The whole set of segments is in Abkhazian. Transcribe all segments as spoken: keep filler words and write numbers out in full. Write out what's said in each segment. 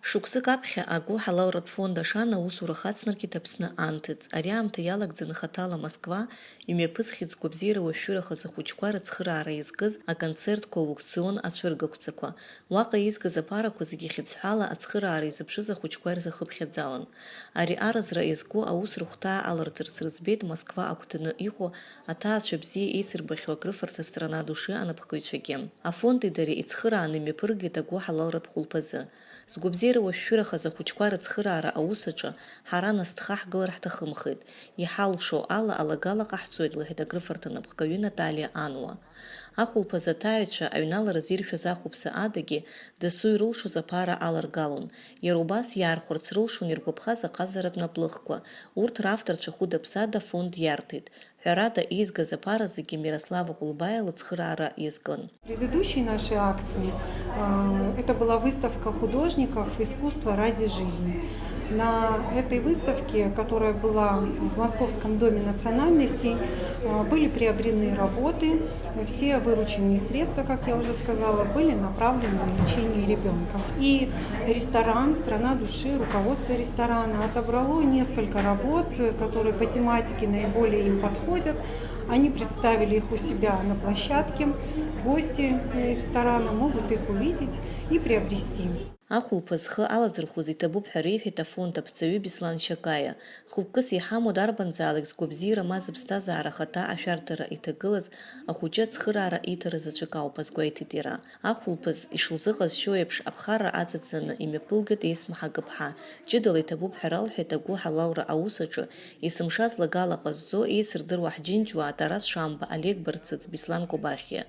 Шықәсык аԥхьа агәыҳалалратә фонд Ашана аусура хацнаркит Аԥсны анҭыҵ. Ари аамҭа иалагӡаны хаҭала Москва имҩаԥысхьеит згәабзиара уашәшәырахаз ахәыҷқәа рыцхыраара иазкыз аконцертқәа, аукцион ацәыргақәҵақәа. Уаҟа изгаз аԥарақәа зегьы хьыӡҳәала ацхыраара изыԥшыз ахәыҷқәа ирзахыԥхьаӡалан. Ари аразра иазку аус рыхәҭаа аларҵарц рыӡбеит Москва агәҭаны иҟоу аҭаацәа бзиа еицырбахьоу акрыфарҭа Страна души анапхгаҩцәагьы. Афонди дареи ицхырааны имҩаԥыргеит агәыҳалалратә хәылԥазы. Згәабзиара уашәшәырахаз ахәыҷқәа рыцхыраара аус аҿы ҳара нас дхаҳгылар ҳҭахымхеит, иҳалшо ала алагала ҟаҳҵоит, лҳәеит акрыфарҭа анапхгаҩы Наталиа Ануа. Ахәылԥаз аҭааҩцәа аҩналара зиршәыз ахәыԥса адагьы дасу ирылшоз аԥара аларгалон. Иара убас иаархәарц рылшон иргәаԥхаз аҟазаратә наплыхқәа. Урҭ равторцәа хәыда-ԥсада афонд иарҭеит. Ҳәарада, изгаз аԥара зегьы Мирослав Ӷәлбаиа лыцхыраара иазкын. Предыдущие наши акции, э, это была выставка художников «Искусство ради жизни». На этой выставке, которая была в Московском доме национальностей, э, были приобретены работы. Все вырученные средства, как я уже сказала, были направлены на лечение ребенка. И ресторан «Страна души», руководство ресторана отобрало несколько работ, которые по тематике наиболее им подходят. Они представили их у себя на площадке. Гости, э, ресторана могут их увидеть и приобрести. Ахәылԥаз зхы алазырхәыз иҭабуп ҳәа реиҳәеит афонд аԥҵаҩы Беслан Шьакаиа. Хықәкыс иҳамоу дарбанзаалак згәабзиара ма зыԥсҭазаара ахаҭа ашәарҭара иҭагылаз ахәыҷы ацхыраара иҭара заҵәык ауп, азгәеиҭеит иара. Ахәылԥаз ишылзыҟазшьоу еиԥш, аԥхарра аҵаҵаны имҩаԥылгеит Есма Ҳагыԥҳа. Ҷыдала иҭабуп ҳәа ралҳәеит агәыҳалалра аус аҿы есымша злагала ҟазҵо, еицырдыруа ҳџьынџьуаа Тарас Шамба, Олег Барцыц, Беслан Кобахьиа.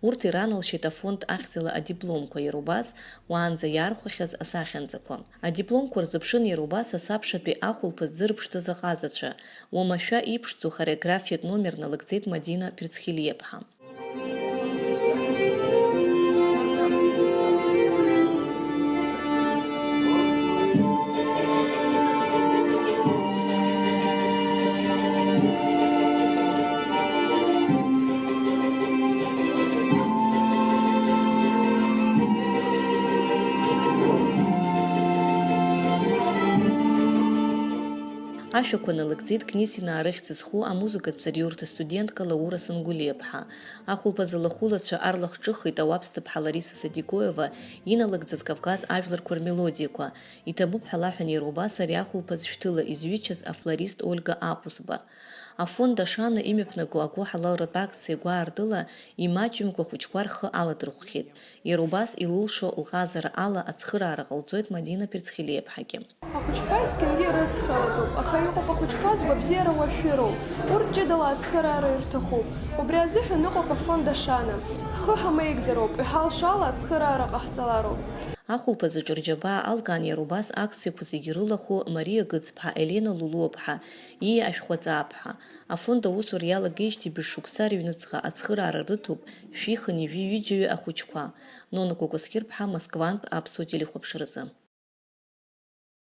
Урҭ ираналшьеит афонд ахьӡала адипломқәа, иара убас уаанӡа иаархәахьаз асахьанӡақәа. Адипломқәа рзыԥшын иара убас асабшатәи ахәылԥаз дзырԥшӡаз аҟазацәа. Уамашәа иԥшӡоу хореографиатә номер налыгӡеит Мадина Перцхелиаԥҳа. Ашәақәа налыгӡеит Книсинаа рыхьӡ зху амузыкатә ҵариурҭа студентка Лаура Сангулиаԥҳа. Ахәылԥазы лахәылацәа арлахҿыххеит ауаԥсҭыԥҳа Лариса Садикоева иналыгӡаз Кавказ ажәларқәа рмелодиақәа. Иҭабуп ҳәа лаҳәан иара убас ари ахәылԥаз шәҭыла изҩычаз афлорист Ольга Аҟәызба. Афонд Ашана имҩаԥнаго агәыҳалалратә акциа гәаартыла имаҷымкәа ахәыҷқәа рхы аладырхәхьеит. Иара убас илылшо лҟазара ала ацхыраара ҟалҵоит Мадина Перцхелиаԥҳагьы. Ахәыҷқәа есқьынгьы ирыцхраатәуп, аха иҟоуп ахәыҷқәа згәабзиара уашәшәыроу. Урҭ ҷыдала ацхыраара ирҭахуп. Убри азыҳәан ыҟоуп афонд Ашана. Ҳхы ҳамеигӡароуп, иҳалшо ала ацхыраара ҟаҳҵалароуп. Ахәылԥазаҿы рџьабаа алкаан иара убас акциақәа зегьы рылахәу Мариа Гыцԥҳа, Елена Лулуаԥҳа, Ииа Ашәхәаҵааԥҳа. Афонд аусура иалагеижьҭеи быжшықәса рыҩныҵҟа ацхыраара рыҭоуп шәи хынҩажәи ҩыџьаҩы ахәыҷқәа. Нона Кәакәасқьырԥҳа, Москвантә аԥсуа телехәаԥшразы.